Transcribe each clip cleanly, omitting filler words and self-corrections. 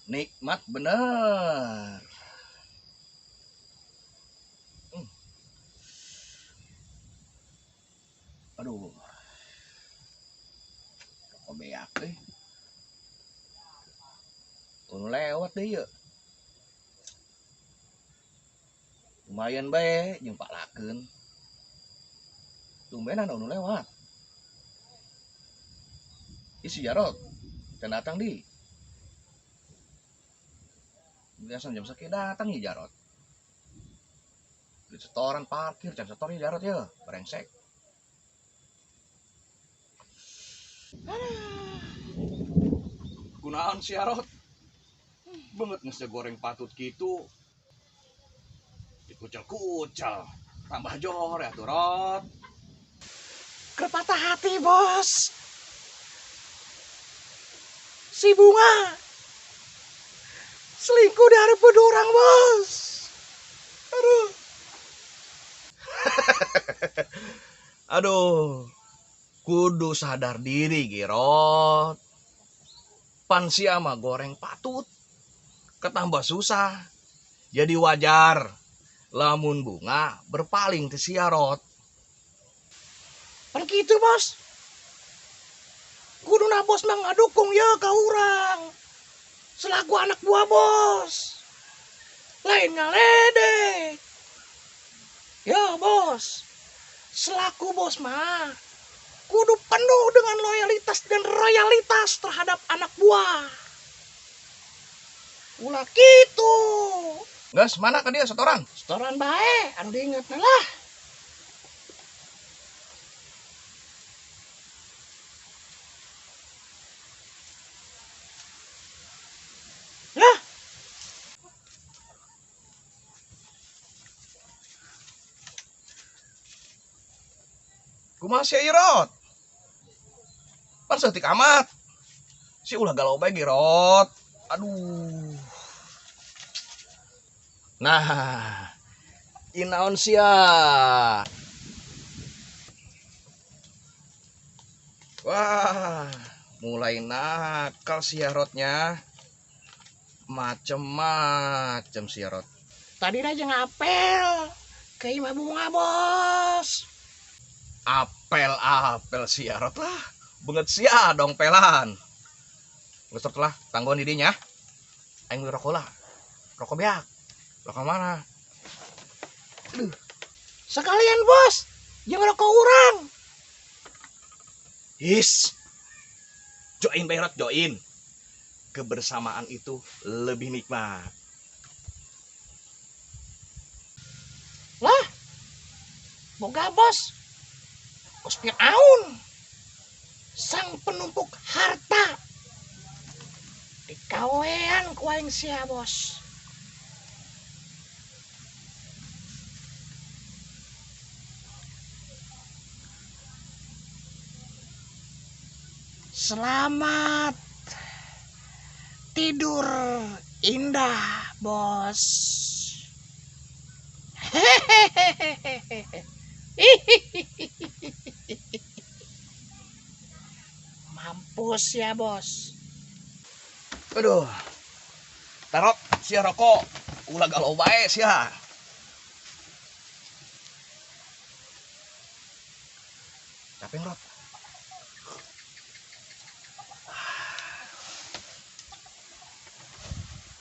Nikmat bener. Aduh. Rokok beak euy. Kudu lewat deh yeuh. Lumayan bae jeung palakeun. Tumbenan anu lewat. Ih si Jarot, can datang di. Biasa jam sekian datang ya Jarot. Di setoran parkir, can setor ya Jarot ya, brengsek. Kunaon si Jarot? Banget nges goreng patut gitu. Dikucel-kucel, tambah jor ya tuh Rot. Kerpatah hati bos. Si Bunga selingkuh dari orang bos. Aduh. Aduh. Kudu sadar diri Girot. Pan sia mah goreng patut. Ketambah susah. Jadi wajar lamun Bunga berpaling ke sia Rot. Pan kitu bos. Kuduna bos mah ngadukung ya ka urang. Selaku anak buah bos. Lain ngaledek. Ya bos. Selaku bos mah kudu penuh dengan loyalitas dan royalitas terhadap anak buah. Ulah kitu. Gas, mana ke dia setoran? Setoran bae, anu diinget lah. Lah. Kumaha sia Irot? Pan seutik amat. Si ulah galau bae Girot. Aduh. Nah, inaon sia? Wah, mulai nakal sia Rotnya. Macem-macem sia Rot. Tadi aja ngapel ke imah Bunga bos. Apel-apel sia Rot lah. Banget sia dong pelan. Geus lah, tangguhan didinya. Aing rokok lah. Rokok beak. Rokok mana? Aduh. Sekalian bos, jeung rokok urang. His. Join bae Rot, join. Kebersamaan itu lebih nikmat. Lah. Boga bos. Bos Firaun. Sang penumpuk harta. Dikawean ku aing sia bos. Selamat tidur indah, bos. Hehehehe. Mampus ya, bos. Aduh. Tarot sia rokok. Ulah galau bae sia. Capek Rot.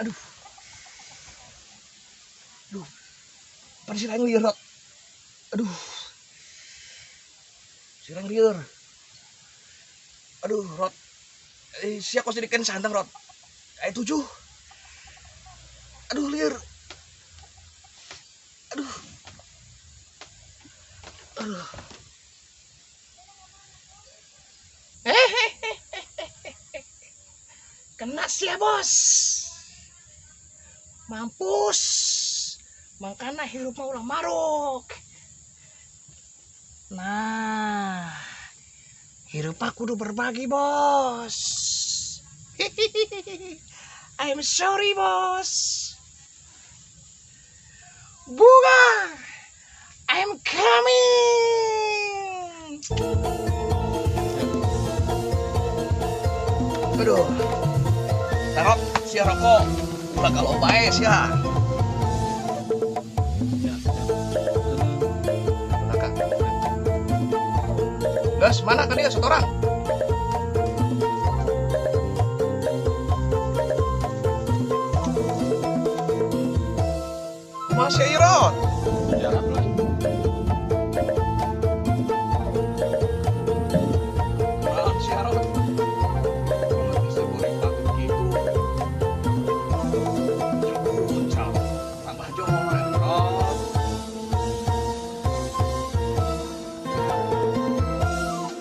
Aduh. Aduh. Pan sirang lieur, Rot. Aduh. Sirang lieur. Aduh, Rot. Sia kos diken santang, Rot. 7. Aduh, lieur. Aduh. Aduh. Kena sia, bos. Mampus. Makana hirup mah ulah maruk. Nah, hirup aku kudu berbagi, bos. I'm sorry, bos. Bunga, I'm coming. Aduh. Tarot Sia rokok. Ulah kalau bae sia. Ya, ya. Belakang. Gas, mana kan dia satu orang? Masih Irot.